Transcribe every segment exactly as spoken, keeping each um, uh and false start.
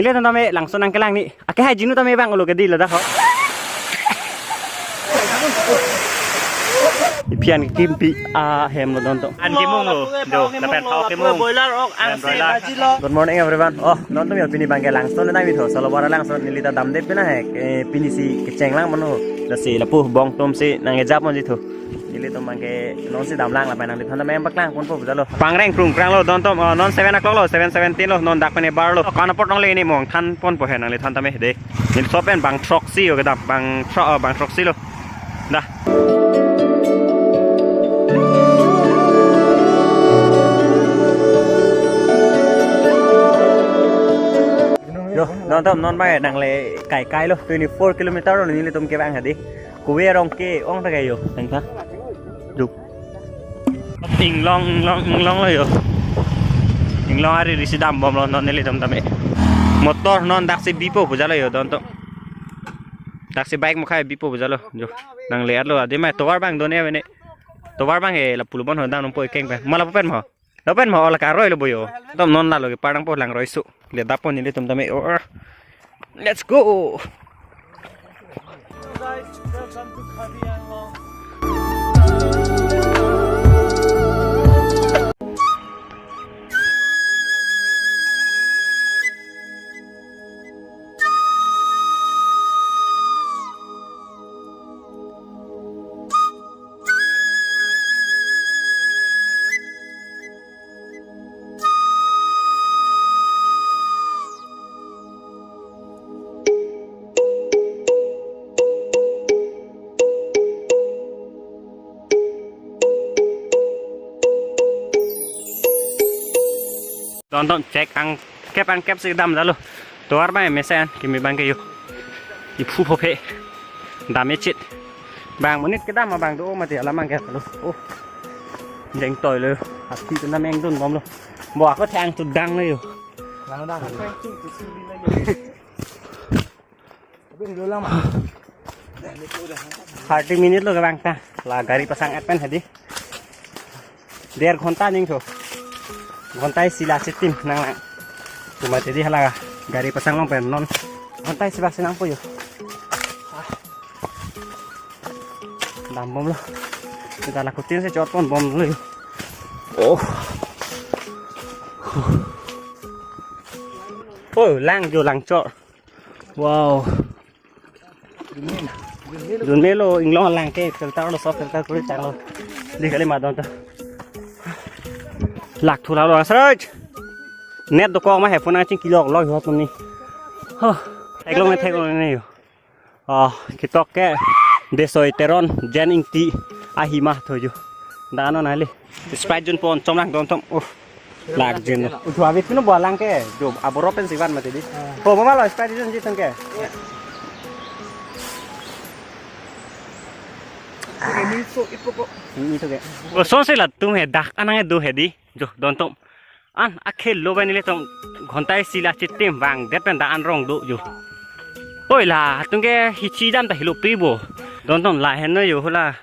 Nelitum tame langso nangkelang ni. Ake hai jinu tame bang ulo kedi ladak ho. Iphian kimpi ahem lo dontum. An kimung lo. Jo, lapen thok kimung. Boiler ok, ang si baji lo. Good morning everyone. Oh, dontum yo pini bangke langso nang mi tho. Solo bara langso neli ta damde pina he. Eh, pini si kecheng lang mano. Lasi lapu bong tum si nang ejap mon ji tho. Nelitum bangke non si damlang lapen nangliphan tame paklang ponpo pu jalo. Pangreng prung prang lo dontum, oh, non seven o'clock lo, seven seventeen lo, non dak pen ebar lo. Kan apot nongle ini mong than ponpo he nangliphan tame de. Neli sopen bang throksi yo kedam, bang thro-, oh, bang throksi lo. Dah. Yo, dontum non bang nangle kai kai lo, twenty-four kilometer lo nelitum kevang hadi. Kove arong ke-ong ta ke yo, tangka. Duk. Inglong, inglong, inglong lo yo. Inglong ari risi dambom lo non nelitum tame. Motor non daksi bipo pu jalo yo dontum. Daksi bike mukhai bipo pu jalo. Jo. Nangle-et lo adi mai tovar bang done avene. Tovar bang e lapu lo bon ho dam nungpo ikeng pen. Mala pen mo. Lapen ma ola karoi lo boyo. Tom non lalo ke parang po langroi su. Le dapo nelitum tame. Oh. Let's go. Dontum check angkep angkep si dam jalo. Tovar bang mesen kimi bangke yo. Iphu phophe. Dam echit. Bang monit kedam abang do mati alam angkep lo. Oh. Jeng toi lo. Api tu nam engdun bom lo. Bo ako thang tu dang lo yo. Lang dang. Abin dulu lang ma. Thirty minute lo kevang ta. La gari pasang-et pen hadi. Der ghonta ning tho. Ghonta isi la chitim nanglang. Cuma jadi hala gari pasang long pen non. Ghonta isi bak si nangpo yo. Dambom lo. Kita lakutin si chot ponbom lo yo. Oh. Oh, lang jo lang chot. Wow. Jun melo inglong lang ke filter lo, sob filter kuri tanglo. Di kali ma donta. Lak thu lalo asraj. Net dokok ma he phone aching kilok lok hot ni. Ho. Theklong ne theklong ne yo. Oh, kitok ke Besoi Teron Jen Ingti ahima tho yo. Dano nali. Sprite jun pon chomlang dontum. Oh. Lak jin. Utu abit kuno bolang ke. Jo, aboro pen sivan mati di. Ah. Oh, mama lo Sprite jun jitun ke. Ini so ipo ko. Ini to ke. Oh, son se latum he dak anang do he di. Jo, dontum. An akhel lo bani le tong ghonta isi la chitim vang det pen da an rong do yo. Oi la, tung ke hichi dam ta hilo pi bo. Dontum la hen no yo la.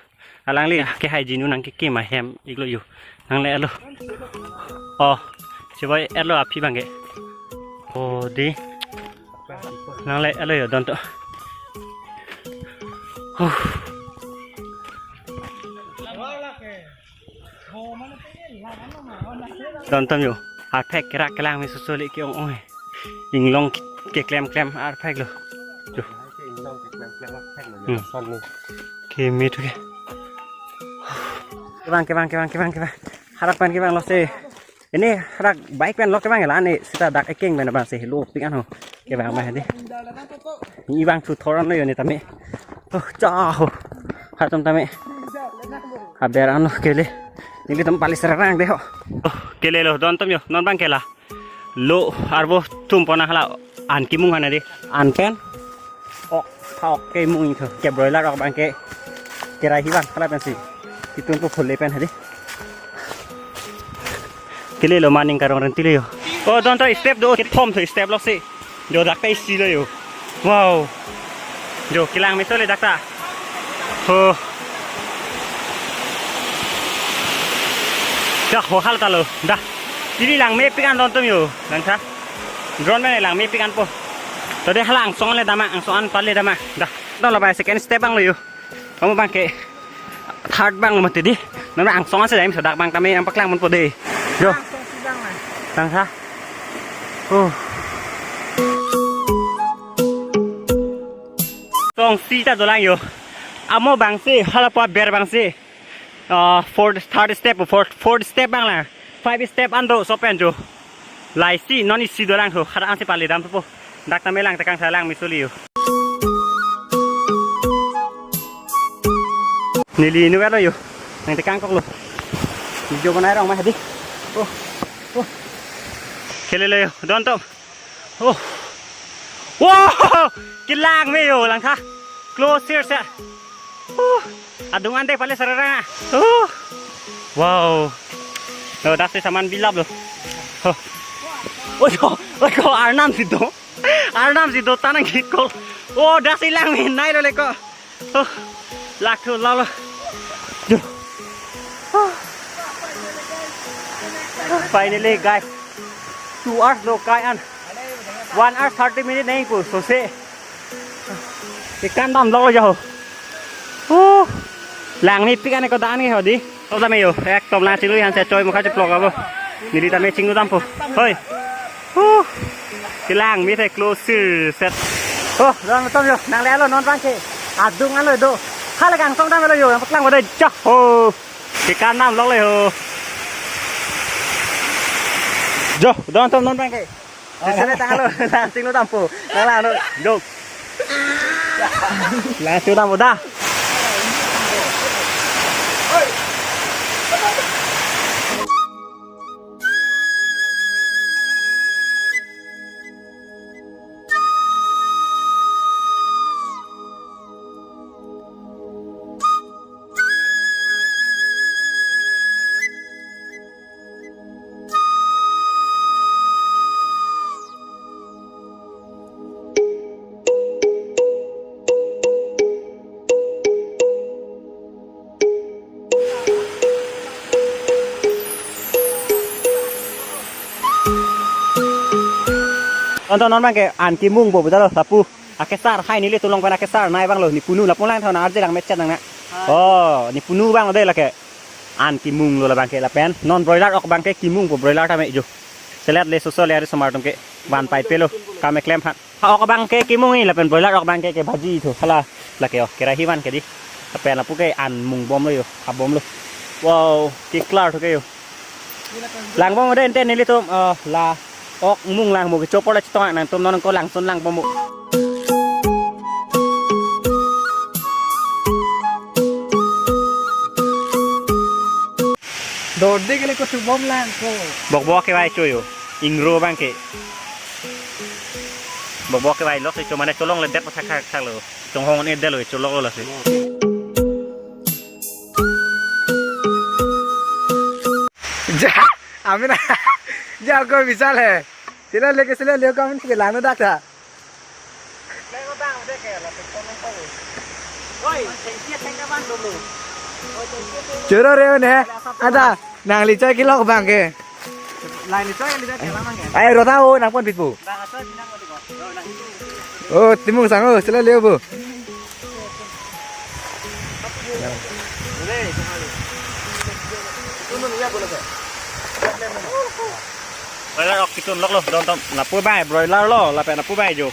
Alangli ke hai jinu nangkekim ahem iklo yo. Nangle-et lo. Oh, chibai-et lo aphi bangke. Oh, di. Nangle-et lo yo dontum. Huh. Dontum yo. Arphek kerak kelang mi susuli ke-ong-ong he. Inglong keklem klem arphek lo. Jo. Hmm. Kimi thu ke. Kevang, kevang, kevang, kevang, kevang. Harak pen kevang lo se. Ini harak bike pen lo kevang la ni sita dak ekeng pen bang se lo pik an ho. Kevang ma hadi. Ini bang thu thoran lo yo ni tame. Oh, cha ho. Hatum tame. Aber an lo kele. Nelitum pali serang de ho. Oh, kele lo dontum yo. Non bang kela. Lo arvo thum pona hala an kimung hana di. An pen. Ok, thok ke mung itho. Ke broiler ok bangke. Kerai hivan hala pensi. Itum ko khole pen hadi. Kele lo maning karong renti le yo. Oh, donta step do kethom tho step loksi. Jo dak ta isi lo yo. Wow. Jo kelang meso le dak ta. Ho. Dak ho hal ta lo. Dah. Ili langmepik an dontum yo. Langtha. Drone mane langmepik anpo. Tode hala angsong le dam ma, angsong an pale dam ma. Dah, dah la bai second step abang lo yo. Kamu abang ke third abang lo mati di. Nama angsong an si dam so dak abang kami yang paklang mun po de. Yo. Angsong si abang lah. Langtha. Oh. Angsongsi ta dolang yo. Amo abang si, hala po aber abang si. Ah, fourth, third step, fourth, fourth step abang lang. Five step an do, so pen jo. Laisi, non isi dolang ho, khara ansi pale dam po. Dak tame lang tekang sa lang misuli yo. Neli nu lo yo. Nang tekang kok lo. Video banai rong ma hadi. Oh. Oh. Khele lo yo. Don tom. Oh. Wow! Kelang me yo langtha. Close here sa. Oh. Adung ande pale sararang. Oh. Wow. Lo, das saman bilap lo. Oh. Oi ko, oi ko, arnam si do. Arnam si do tanang kikol. Oh, das ilang me nai lo le ko. Oh, lak thu lo lo. Duh. Oh. Finally, guys. Two hours lo kai an. One hour thirty minute nai pu so se. Ikan dam lo lo jo. Oh. Langmepik an ko dan ke hodi. Tobla me yo, ekdom lang chinglu han se choi mukha chiplok abo. Neli tame chinglu dam po. Hoi. Huh. Kelang me the close set. Oh, don tom yo, nang le lo non abang ke. Adung alo do. Hala angsong dam lo yo, yang paklang pada jah ho. Kekan dam lo le ho. Jo, don tom non abang ke. Sesele tang lo, lang chinglu dam po. Nang lang lo, jo. Lang chinglu dam po dah. Tonton non abang ke an kemung po betul lapu. Akesar hai nelitum along pen akesar nai abang lo, ne punu lapu lang thon arje lang mecet nang na. Oh, ne punu abang lo de lake. An kemung lo labang ke lapen. Non broiler ok abang ke kemung po broiler tame jo. Selet le soso le ari osomar atum ke. Van pai pe lo. Kame klem han. Ha ok abang ke kemung-i lapen broiler ok abang ke ke bhaji thu hala lake oh kerahi van ke di. Lapen lapu ke an mung bom lo yo, ha bom lo. Wow, ke klar thu ke yo. Lang bom den ten nelitum, eh, la ok mung lang mo ke chopor la chetong nangtum non ko langsun lang bom mo. Dorde ke le ko tu bom lang ko. Bok bok ke vai cho yo. Ingro abang ke. Bok bok ke vai lok si cho mane cholong le det pathak thak thak lo. Chonghong ne det lo cholok lo lasi. Ja, amin. Ja ko bisa le. Sila leke sila leo ko amin ke lang dak ta. Choro re ne. Ada nangli choi kelok abang ke. Ai rota o nangpon pitpo. O timung sang o sila leo bo. Broiler ok kitun lok lo don tom lapu bai broiler lo lapen lapu bai jo.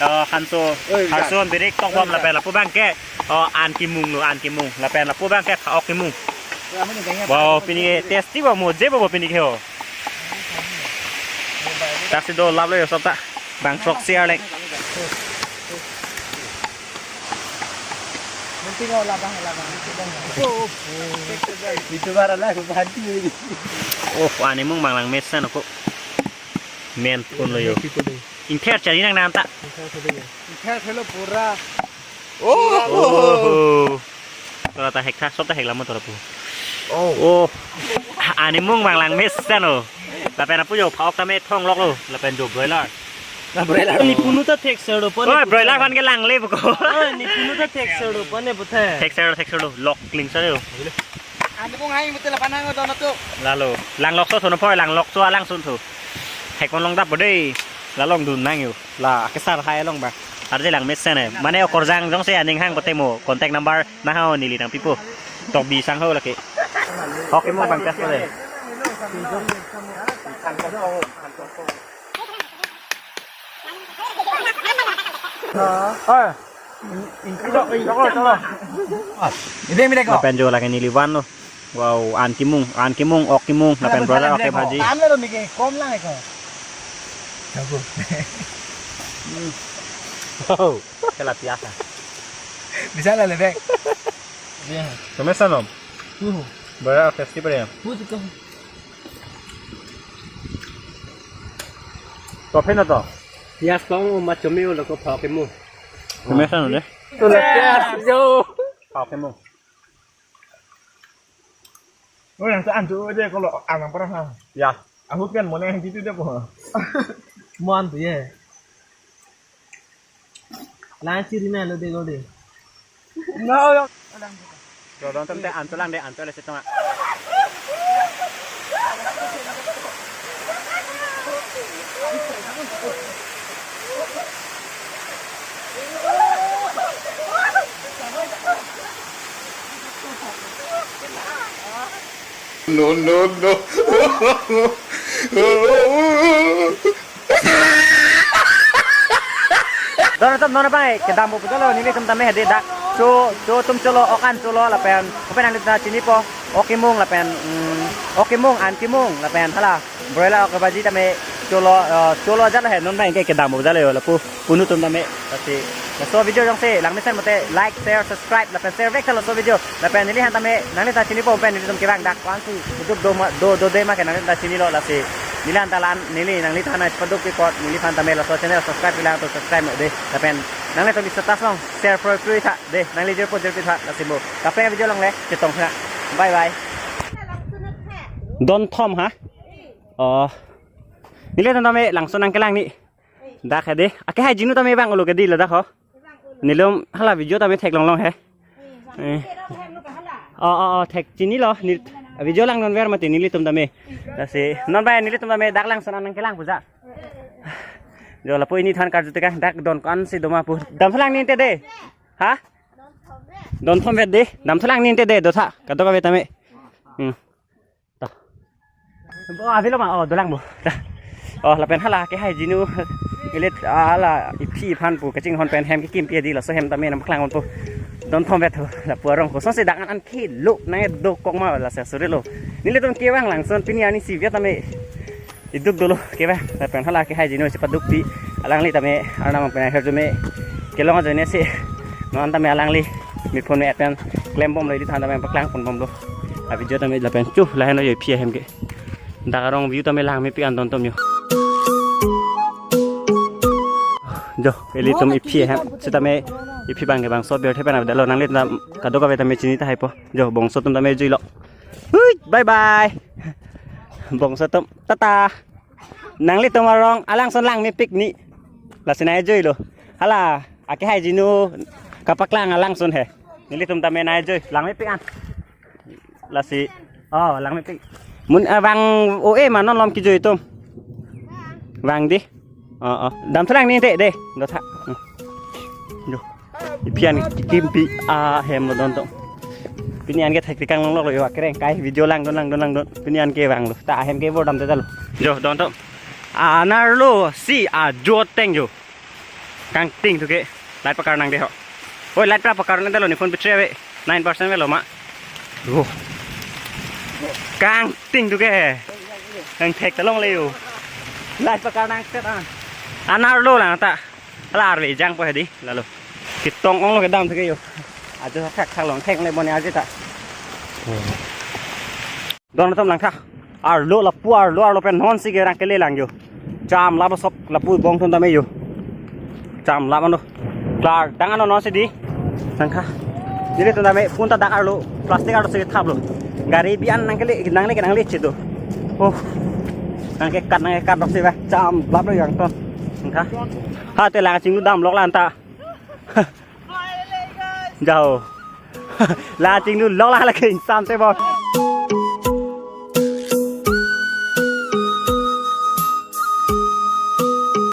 Eh, hanso, oi, hanso birik tok bom lapen lapu abang ke. Oh, an kemung lo, an kemung. Lapen lapu abang ke pha ok kemung. Wow, pini ke tasty bo mo je bo pini ke ho. Taksi do lap lo yo sob ta. Bang sok siar lek. Itu bara lah, aku berhenti ini. Oh, an kemung abang lang mesen ako. Men pun lo yo. Ingther chari nang nam ta. Ingther lo pura. Oh. Oh. Tora ta hek tha, sob ta hek lam tora pu. Oh. Oh. An kemung abang lang mesen o. Lapen lapu jo pha ok tame thong lok lo. Lapen jo broiler. Na broiler. Ne punu ta thek ser do pon. Oh, broiler aphan ke lang le buko. Oh, ne punu ta thek ser do pon ne puthe. Thek ser, thek ser do. Lok kling ser do. An kemung hai mutel apa nang do na tu. Lalo. Lang lok so sono poi, lang lok so alang sun thu. Hek mon long dap bo dei. La longdun nang yo. La akesar hai along ba. Arje Langmesen he. Mane okorjang jongsi aning hang pute mo contact number nangho, neli nangpipo. Tokbi sangho lake. Hok kemung bang test pute. Oi. Cholo, cholo, cholo. Ini, ini ko. Lapen jo lake neli van lo. Wow, an kemung, an kemung, ok kemung, lapen broiler ok ke bhaji. Tam le lo nike, kom lang ko. Jago. Wow, tilapia sa. Bisa la le dek. Iya. Kemesen om? Tuh. Broiler ok ke skip ya. Tuh, tuh. Kopi na to? Pias kong umat cumi ulo ko phak kemung. Kemesen de? Tuh lah pias yo. Phak kemung. Oh, yang saan tu aja kalau alang pernah. Ya. Ahut kan mana yang gitu deh po. Muan tu ya. Lang chiri na lo de lo de. No, yo. Yo, don tem te anto lang de, anto le setong. No, no, no. Don atum non abang kedam pu pulo, nelitum tame hedi dak. Cho, cho atum cholo, ok an cholo lapen. Open ang ta chinipo. Ok kemung lapen. Mm, ok kemung, an kemung lapen hala. Broiler ok ke bhaji tame cholo, eh, cholo jat he non abang ke kedam pu jat yo lapu. Punu atum tame, lasi, laso video jongsi langmesen mate like, share, subscribe, lapen share vek laso video. Lapen neliphan tame, nanglita chinipo pen nelitum kevang dak, kwansi, duk do ma, do, do de ma ke nanglita chinilo lasi. Neliphan ta la-an, neli, nanglita na paduk pi kot, neliphan tame laso channel subscribe pilang to subscribe de. Lapen, nanglitum status along, share pro pro tha, de, nangli jirpo jirpi tha, lasi bo. Kaprek video along le, chetong tha. Bye bye. Don thom ha? Oh. Nelitum tame, langsun nangkelang ni. Dak hedi. Ake hai jinu tame vang ulo kedi ladak ho. Nelitum hala video tame theklong long he. Eh. Oh, oh, oh, thek chinilo. Ni video langnon ver mati nelitum tame. Lasi non abang nelitum tame dak langsun nangkelang puja. Jo lapu neliphan karju tekang dak don ko-ansi do ma pu. Damthulang ni te de. Ha? Don thom vet de. Damthulang ni te de dotha. Kadokave tame. Hmm. To. Bo, avelo ma, oh, dolang bo. Ta. Oh, lapen hala ke hai jinu. Ilit, hala, iphi iphan pu, kachinghon pen hem kekimpi hedi, laso hem tame nangpaklang ponpo. Don thom vet ho, lapu arong kosonsi dak an an kilo, nangdo kok ma, lasi suri lo. Nelitum kevang langsun, pini arnisi vet tame. Iduk dolo, kevang, lapen hala ke hai jinu chepadukpi, alangli tame, arnam pen aher jume, kelong ajoine si, non tame alangli, mi phone me pen, klembomlo, neliphan tame paklang ponbomlo. A video tame lapen chu lahen lo yo iphi ahem ke. Dak arong view tame langmepik an don atum yo. Jo, ilitum iphi ahem. Sitame iphi abang ke bangso birthe pen avedetlo nanglitum kadokave tame chini tahai po. Jo, bongso atum tame juilo. Hui, bye bye. Bongso atum, tata. Nanglitum arong alangsun langmepik ni. Lasi nai juilo. Hala, ake hai jinu kapaklang alangsun he. Nelitum tame nai jui, langmepik an. Lasi, oh, langmepik. Mun, ah, vang o e ma non malom kejui atum. Vang di. Oh, oh. Damthulang ni te de, dotha. Hmm. Jo. Iphi an kekimpi ahem lo don atum. Pini an ke thek tekang longlok lo yo, akereng kai video langdun langdun langdun. Pini an ke vanglo. Ta ahem ke bor damte ta lo. Jo don atum. Anerlo si ajo ateng jo. Kangting thu ke. Light pakar nang de ho. Oi, light pra pakar nang de lo, ne phone battery ave. Nine percent avelo ma. Oh. Kangting thu ke. Kangthek ta longle yo. Light pakar nang set an. Anerlo lang ta. Hala arve jangpo hedi, lalo. Ketong onglo kedam thu ke yo. Ajo thak thak long thek le boni ajo ta. Don atum langtha. Arlo lapu arlo arlo pen nonsi kerang kele lang yo. Cham lap sop lapu bong atum tame yo. Cham lap ano. Klar, tang ano nonsi di. Langtha. Nelitum tame phone ta dak arlo, plastic arlo si thaplo. Gari bi an nangkele nangle ke nangle chedo. Oh. Nangkekat nangkekat rok si ba. Cham laplo yo angton. Langtha. Ha te lang chinglu damlok lang ta. Jao. La chinglu lok lang la ke insam te bo.